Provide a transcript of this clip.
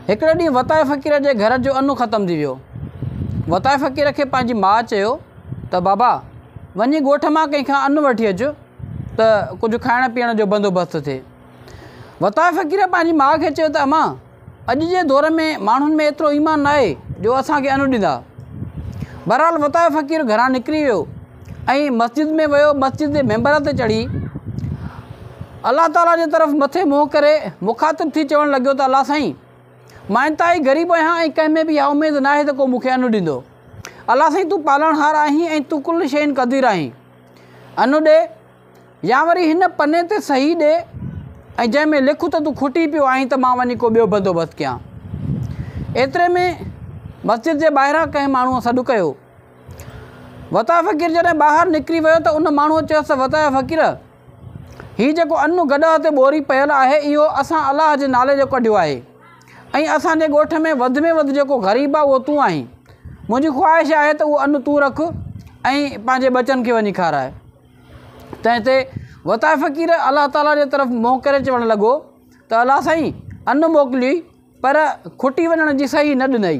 هڪڙي ڏينهن وتائي فقير جي گهر جو ان ختم ٿي ويو. وتائي فقير کي پنهنجي ماء چيو ته بابا وڃي ڳوٺ مان ڪنهن کان ان وٺي اچ ته ڪجهه کائڻ پيئڻ جو بندوبست ٿئي. وتائي فقير پنهنجي ماء کي چيو ته امان اڄ جي دور ۾ ماڻهن ۾ ايترو ايمان ناهي جو اسان کي ان ڏيندا. بهرحال وتائي فقير گهران نڪري ويو ۽ مسجد ۾ ويو مسجد جي منبر تي چڙهي الله تعاليٰ جي طرف مٿي منهن ڪري مخاطب ٿي چوڻ لڳيو ته الله سائين مان انتهائي غريب آهيان ۽ ڪنهن ۾ به اها اميد ناهي ته ڪو مون کي ان ڏيندو. الله سائين تون پالڻهار آهين ۽ تون ڪل شيء قدير آهين. ان ڏي يا وري هن پني تي صحيح ڏي ۽ جنهن ۾ لک ته تون کٽي پيو آهين ته مان وڃي ڪو ٻيو بندوبست ڪيان. ايتري ۾ مسجد جي ٻاهران ڪنهن ماڻهوء سڏ ڪيو. وتايو فقير جڏهن ٻاهر نڪري ويو ته ان ماڻهوء چيس ته وتايو فقير! هي جيڪو ان گڏهه تي ٻوري پيل آهي اهو اسان الله جي نالي جو ڪڍيو آهي ۽ اسان جي ڳوٺ ۾ وڌ ۾ وڌ جيڪو غريب آهي اهو تون آهين. منهنجي خواهش آهي ته اهو ان تون رک ۽ پنهنجي ٻچن کي وڃي کاراء. تنهن تي وتايو فقير الله تعاليٰ جي طرف منهن ڪري چوڻ لڳو ته الله سائين! ان موڪليئي پر کٽي وڃڻ جي صحيح نه ڏنئي.